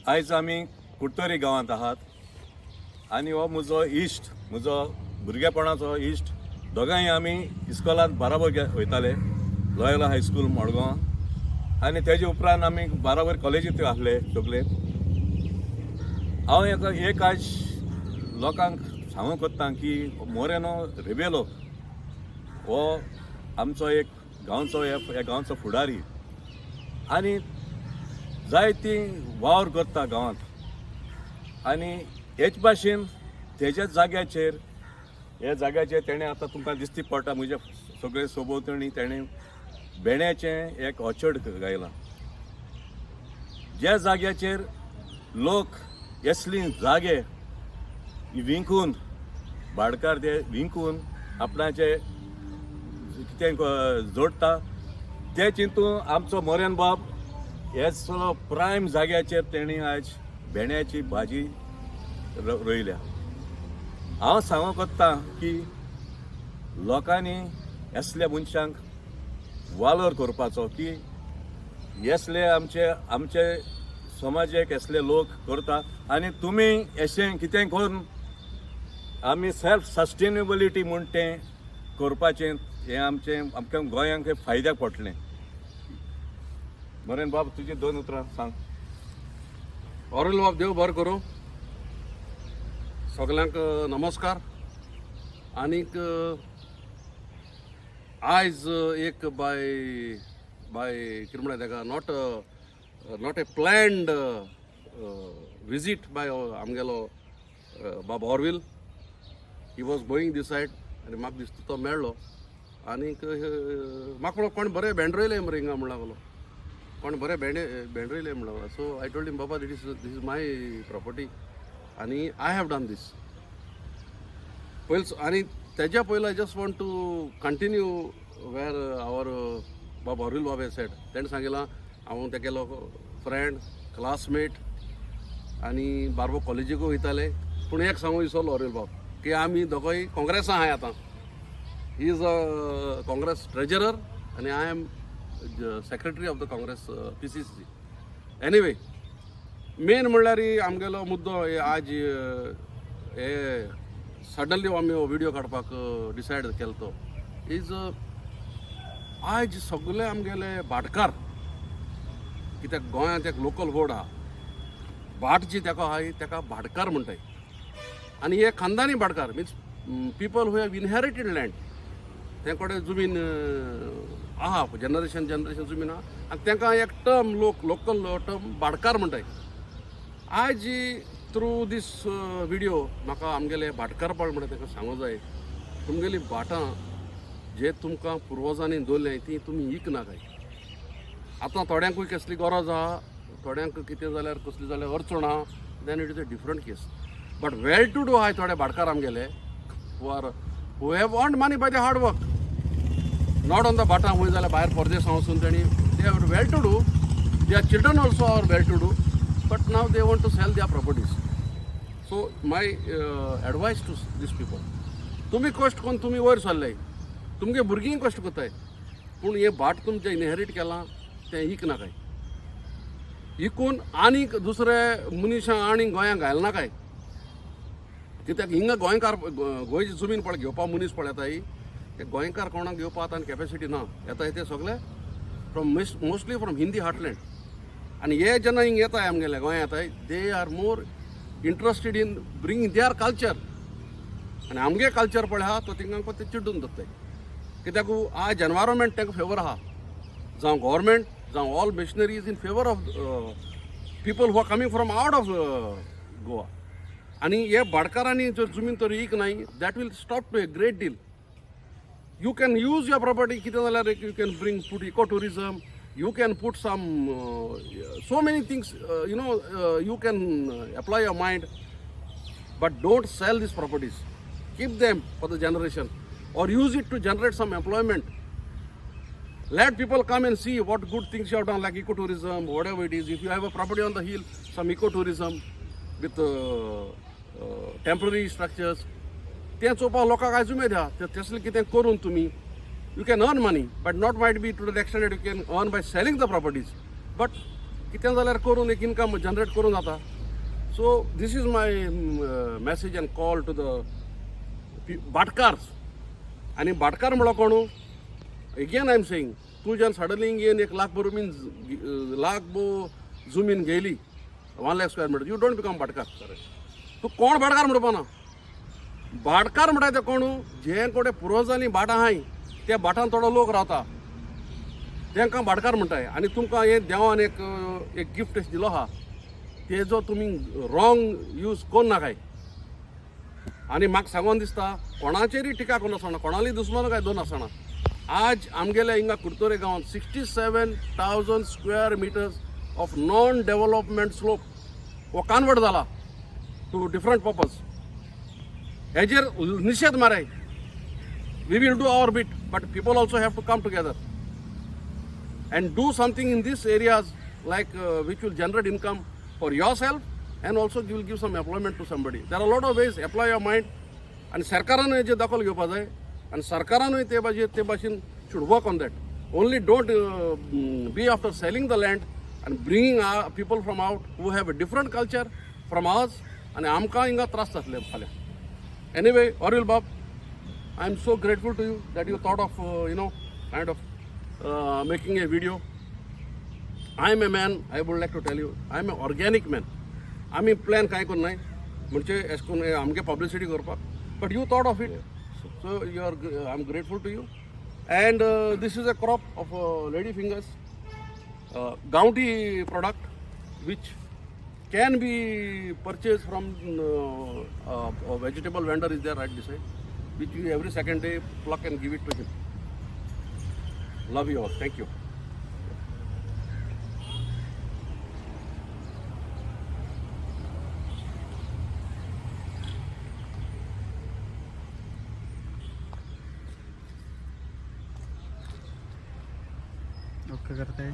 आयज आमी कुडतरी गांवांत आहात आनी हो म्हजो इश्ट, म्हजो भुरगेपणाचो इश्ट. दोगांय आमी इस्कोलांत बाराबर वयताले, लॉयला हायस्कूल, मडगांव. आनी तेजे उपरांत आमी बाराबर कॉलेजींत आसले सगले. हांव एक एक आयज लोकांक सांगूंक कोत्ता की मोरेनो रिबेलो हो आमचो एक गांवचो, ह्या गांवचो फुडारी आनी जायती वावर करता गांवांत. आनी हेच भाशेन तेज्या जाग्याचेर, ह्या जाग्याचेर तेणें आतां तुमकां दिसती पडटा म्हज्या सगळे सोबोवतणी, तेणें भेंड्याचें एक ऑर्चर्ड गायलां. ज्या जाग्याचेर लोक असली जागे विकून, भाडकार ते विकून आपणाचे कितें जोडटा, ते चिंतून आमचो मोरेन बाब हेचो प्रायम जाग्याचेर तेणी आयज भेंड्याची भाजी रोयल्या. हांव सांगूंक कोत्ता की लोकांनी असल्या मनशांक वालोर करपाचो की असले आमचे आमचे समाजेक असले लोक करता. आनी तुमी अशें कितें करून आमी सेल्फ सस्टेनेबिलिटी म्हूण तें करपाचें, हें आमचें आमकां गोंयांक हें फायद्याक पडटलें. मोरेन बाब, तुजी दोन उतरां सांग. ऑरेल बाब, देव बरें करूं. सगल्यांक नमस्कार. आनीक आयज एक बाय बाय कितें म्हणटा तेका, not a planned visit by आमगेलो बाब Orville. He was going this side आनी म्हाका दिसता तो मेळ्ळो. आनीक म्हाका म्हणलो, कोण बरें भेंड रोयलें मरे हिंगा म्हण लागलो, कोण बरें भेंडे भेंड रोयलें म्हण लागलो. So I told him, "Baba, it is this is my property आनी I have done this." पयलीं आनी तेज्या पयलीं I just want to continue where our बाब ऑरवील बाब सेड. तेणें सांगिलां, हांव तेगेलो फ्रेंड, क्लासमेट आनी बारबो कॉलेजीकूय वयताले. पूण एक सांगू विसरलो ऑरवील बाब की आमी दोगोय काँग्रेसा आहाय आतां. He is a Congress treasurer आनी I am secretary of the Congress PCC. Anyway, main म्हणल्यार आमगेलो मुद्दो हे आज हे सडनली आमी हो विडियो काडपाक डिसायड केलो तो is आयज सगळे आमगेले भाटकार, कित्याक गोंयांत एक लोकल बोर्ड आहा, भाट जी तेका आहाय तेका भाटकार म्हणटाय. आनी हे खानदानी भाटकार means people who have inherited land. ते कडेन जमीन आहा, जनरेशन जनरेशन जमीन आहा आनी तांकां एक टर्म लोक लोकल टर्म भाटकार म्हणटाय. आयज थ्रू दीस विडियो म्हाका आमगेले भाटकारपण म्हणटा तांकां सांगूं जाय, तुमगेलीं भाटां जे तुमकां पुर्वजांनी दवरलें ती तुमी इकनाकाय. आतां थोड्यांकूय कसली गरज आहा, थोड्यांक कितें जाल्यार कसली जाल्यार अडचण आहा, then it is a different case. But well to do आहाय थोडे भाटकार आमगेले who have earned money by the hard work, not on the भाटां खंय जाल्यार भायर परदेसां वचून तेणी. They are well to do, their children also are well to do, but now they want to sell their properties. So my advice to these people, तुमी कश्ट करून तुमी वयर सरले, तुमगे भुरगीं कश्ट करताय, पूण हें भाट तुमचें इनहेरीट केलां तें इकनाकाय. इकून आनीक दुसरे मनशां आनी गोंयांक घालनाकाय, कित्याक हिंगा गोंयकार गोंयची जमीन पळय घेवपा मनीस पळयताय, ते गोंयकार कोणाक घेवपा आतां कॅपेसिटी ना. येता ते सगळे from mostly from Hindi heartland. आनी हे जेन्ना हिंग येताय, आमगेले गोंया येताय, they are more interested in bring their culture. आनी आमगे कल्चर पळय आहा तो तिंगा ते चिड्डून दवरताय, कित्याक आज एनवायरमेंट तांकां फेवर आहा, जावं गव्हर्मेंट जावं all machinery is in favour of people who are coming from out of Goa. आनी हे भाटकारांनी जर जमीन तर इकनाय, that will stop to a great deal. You can use your property कितें जाल्यार you can bring put eco tourism, you can put some so many things, you can apply your mind, but don't sell these properties. Keep them for the generation or use it to generate some employment. Let people come and see what good things you have done, like ecotourism, whatever it is. If you have a property on the hill, some ecotourism with temporary structures, तें चोवपाक लोकांक आयज उमेद आहा. ते तसलें कितें करून तुमी you can earn money, but not might be to the extent you can earn by selling the properties, but कितें जाल्यार करून एक इनकम जनरेट करूं जाता. So this is my message and call to the भाटकार्स. आनी भाटकार म्हणलो कोणू, एगेन I am saying, तूं जेन्ना सडनली येवन एक लाख भर जमीन, लाख भो जमीन घेयली, 1 lakh square meter, you don't become भाटकार. तूं कोण भाटकार म्हणपा ना. भाटकार म्हणटा ते कोणू, जे कोणे पुर्वजांनी भाटां आहाय त्या भाटान थोडो लोक रावता, तांकां भाटकार म्हणटाय. आनी तुमकां हें देवान एक एक गिफ्ट अशें दिलो आहा, तेजो तुमी रॉंग यूज करूं नाकाय. आनी म्हाका सांगोन दिसता, कोणाचेरूय टिका करून आसना, कोणाली दुस्मान काय दोन आसना. आज आमगेल्या हिंगा कुडतोरे गांवांत 67,000 square meters of non development slope हो कन्वर्ट जाला टू डिफरंट पर्पज. हेजेर निशेध माराय. We will do our bit, but people also have to come together and do something in these areas, like which will generate income for yourself and also you will give some employment to somebody. There are a lot of ways. Apply your mind. आनी सरकारानूय हेजेर दखल घेवपा जाय आनी सरकारानूय ते भाशेन ते भाशेन should work on that. Only don't be after selling the land and bringing people from out who have a different culture from ours, आनी आमकां हिंगा त्रास जातले फाल्यां. एनिवे, ऑरिल बाब, I am so grateful to you that you thought of, kind of making a video. I am a man, I would like to tell you, I am a organic man. आमी plan कांय करनाय, म्हणजे एश करून आमगे publicity करपाक, but you thought of it, so you are, I am grateful to you. And this is a crop of lady fingers, गांवठी product which can be purchased from a vegetable vendor is there right beside, which you every second day pluck and give it to him. Love you all. Thank you. Okay करते.